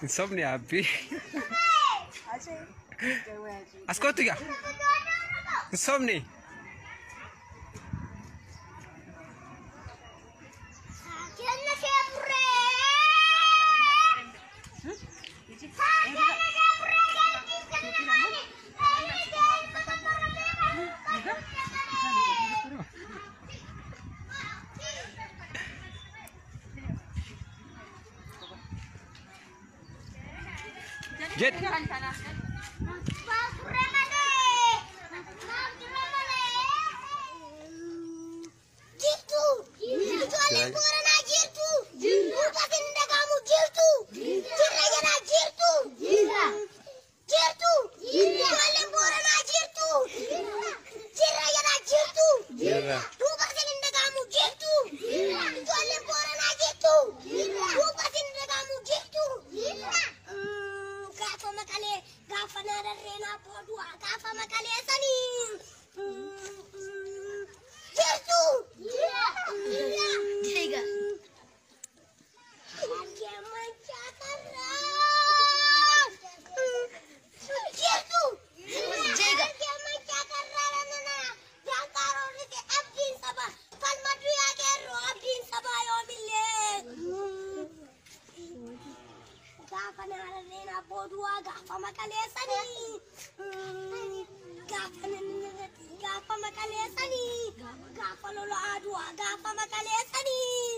Hin sobne abbi. As kootu gaa. Hin sobne. Jedh. Jirtu. Ijoolleen Booranaa jirtu. Duuba hin dhagahamu jirtu. Jirra jedhaa jirtu. Jirtu. Ijoolleen Booranaa jirtu. Jirra jedhaa jirtu. Duuba hin dhagahamu jirtu. Ijoolleen Booranaa jirtu. Duuba hin dhagahamu jirtu. Gaafa maqalee gaafa naararreenaa boodu'a gaafa maqalee sanii. Jirtu. Jega. Jirtu. Jega. Gaafa naararreenaa boodu'aa gaafa maqalee sanii. Gaafa gaafa maqalee sanii. Gaafa lola adu'aa gaafa maqalee sanii.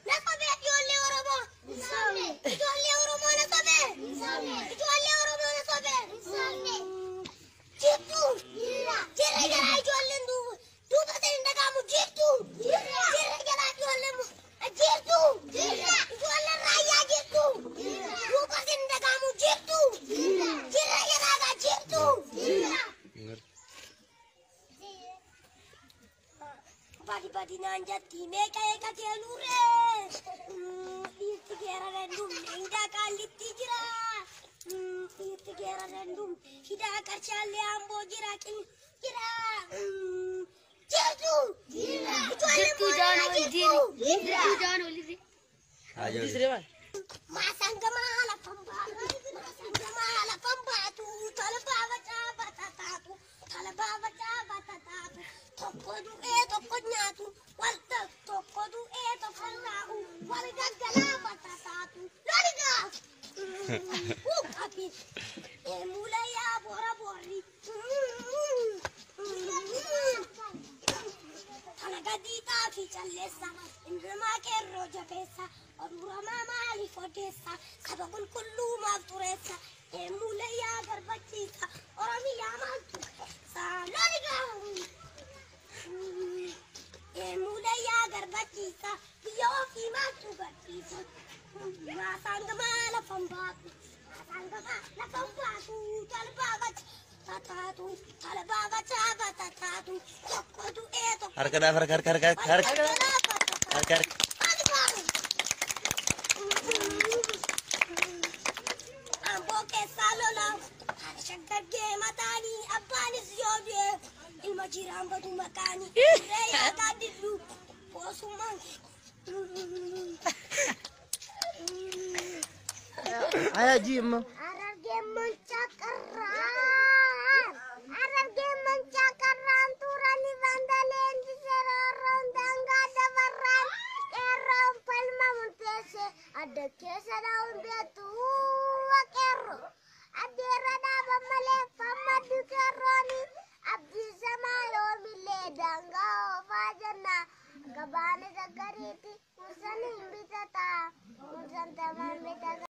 Na sobee ijoollee Oromoo. Ijoollee Oromoo na sobee. Ijoollee Oromoo na sobee. Jirtu. Jirra jalaa ijoolleen duuba sanii hin dhagahamu jirtu. Jirra jalaa ijoolleen jirtu. Ijoolleen raayyaa jirtu. Duuba sanii hin dhagahamu jirtu. Jirra jalaa jirtu. Badi badi naan jetti meeqa eega keeluree. Dhiirti geerareen dhumne hidhaa qaallitti jira. Dhiirti geerareen dhumne hidhaa qarshaallee amboo jira jira. Jirtu. Ijoolleen Jirtu jaan Booranaa ol jirtu. jiri. Jirtu jaan ol jiri. Maasaan gamaa lafan baatu. Maasaan gamaa lafan baatu. Talbaa bacaa batataatu. Talbaa bacaa batataatu. Tokko du'ee tokko nyaatu. Walta tokko du'ee tokko raa'u. Wal gaggalaa batataatu. Loligaa! Qabi. Muula yaa boora boorri. Tana gadii xaafii calleessa. Ilmaa qeerroo jabeessa. Oduu maaliif odeessa? Saba qulqulluu maaf xureessa? Muula yaa garbachiisa. Oromiyaa maaltu keessa? Loligaa! Muula yaa garbachiisa. Biyya ofii maaltu gadhiisa? Maasaan gamaa lafan baatu. Maasaan gamaa lafan baatu. Talbaa bacha tataatu. Talbaa bacha batataatu. Tokko du'ee tokko. Harka dhaaf harka harka harka harka harka harka. Amboo keessaa lola shaggargee mataanii abbaanis yoo du'e ilma jiraan badu maqaanii reeyaa gaaddiddu boosummaan. Aya jima. Harargee mancaa qarraan Harargee mancaa qarraan turanii vandaleen serooroon daangaa dabarraan qeerroon falma murteesse adda keessa dhahuun beektu qeerroo addeerra dhaaban malee fammaddu qeerrooni abdii samaa yoomillee daangaa oofaa jenna gabaana gaggariitti mursanii hin bitataa mursan tamaan bitata.